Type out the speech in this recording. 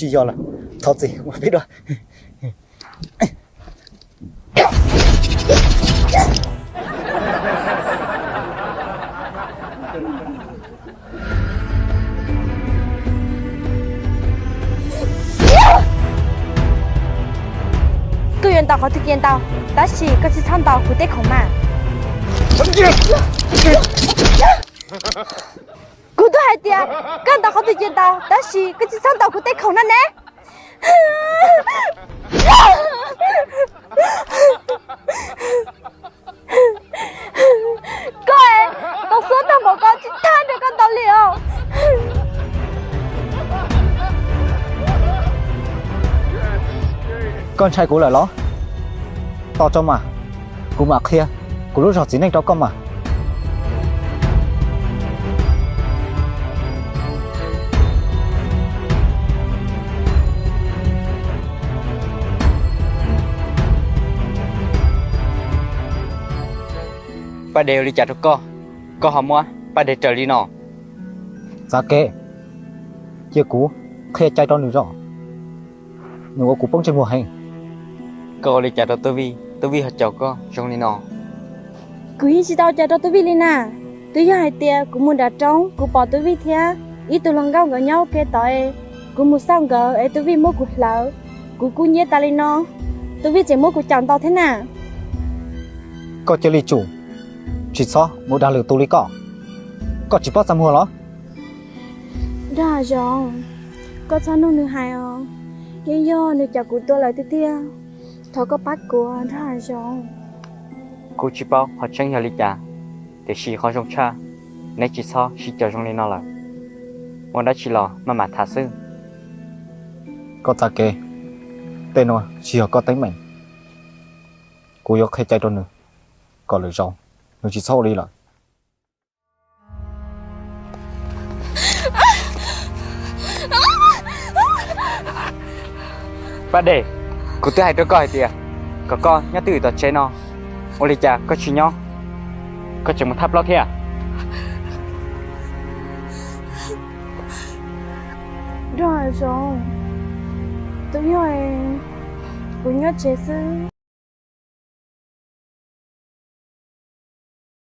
Tsis yog lawm, thov txim ua peb dua. Koj yuav ntaus qhov twg ces ntaus, tab sis koj tsis txhob ntaus kuv tej khoom mas. Kuv twb hais tias koj ntaus qhov twg ces ntaus, tab sis koj tsis txhob ntaus kuv tej khoom no ne. Koj, tau xub tag npaum ko tsis thab nrog koj ntaus li os. Koj ntshai kuv lawm los? Tos tso mas, kuv mam qhia kuv lub zog txiv neej rau koj mas. Paj Dej ua li cas rau koj, koj ho muab Paj Dej raws li no? Txav kev, cia kuv qhia cai rau nws zog, nws ua kuv poob ntsej muag heev. Koj ua li cas rau Tub Vij, Tub Vij ho caum koj zoo li no? Kuv yeej tsis tau ua cas rau Tub Vij li na. Twb yog hais tias kuv mus nram roob kuv pom Tub Vij thiab ib tug hluas nkauj nkawd nyob ua ke tod, kuv mus xauj nkawd es Tub Vij muab kuv hlawv, kuv kub hnyiab tas li no, Tub Vij tseem muab kuv caum ntaus thiab na. Koj cia li tsum, tsis txhob mus dag lwm tus li koj. Koj tsis paub txaj muag los? Nraug Hav Zoov, koj txhob nug nws hais os. Yeej yog nws caum kuv tua lawm tiag tiag. Thov koj pab kuv, Nraug Hav Zoov. Kuv tsis paub qhov tseeb yog li cas, tiam sis qhov zoo tshaj, neb tsis txhob sib cav zoo li no lawm. Ua dab tsi los maj mam tham xwb. Koj txav kev, tej no tsis yog koj teeb meem. Kuv yuav qhia cai rau nws kom lwm zaus nws tsis txhob ua li lawm. Paj Dej, kuv twb hais rau koj hais tias kom koj nyob twj ywm tom tsev no, ua li cas koj tsis nyob, koj tseem mus thaj plaub thiab? Nraug Hav Zoov, twb yog kuv nyob tsev xwb.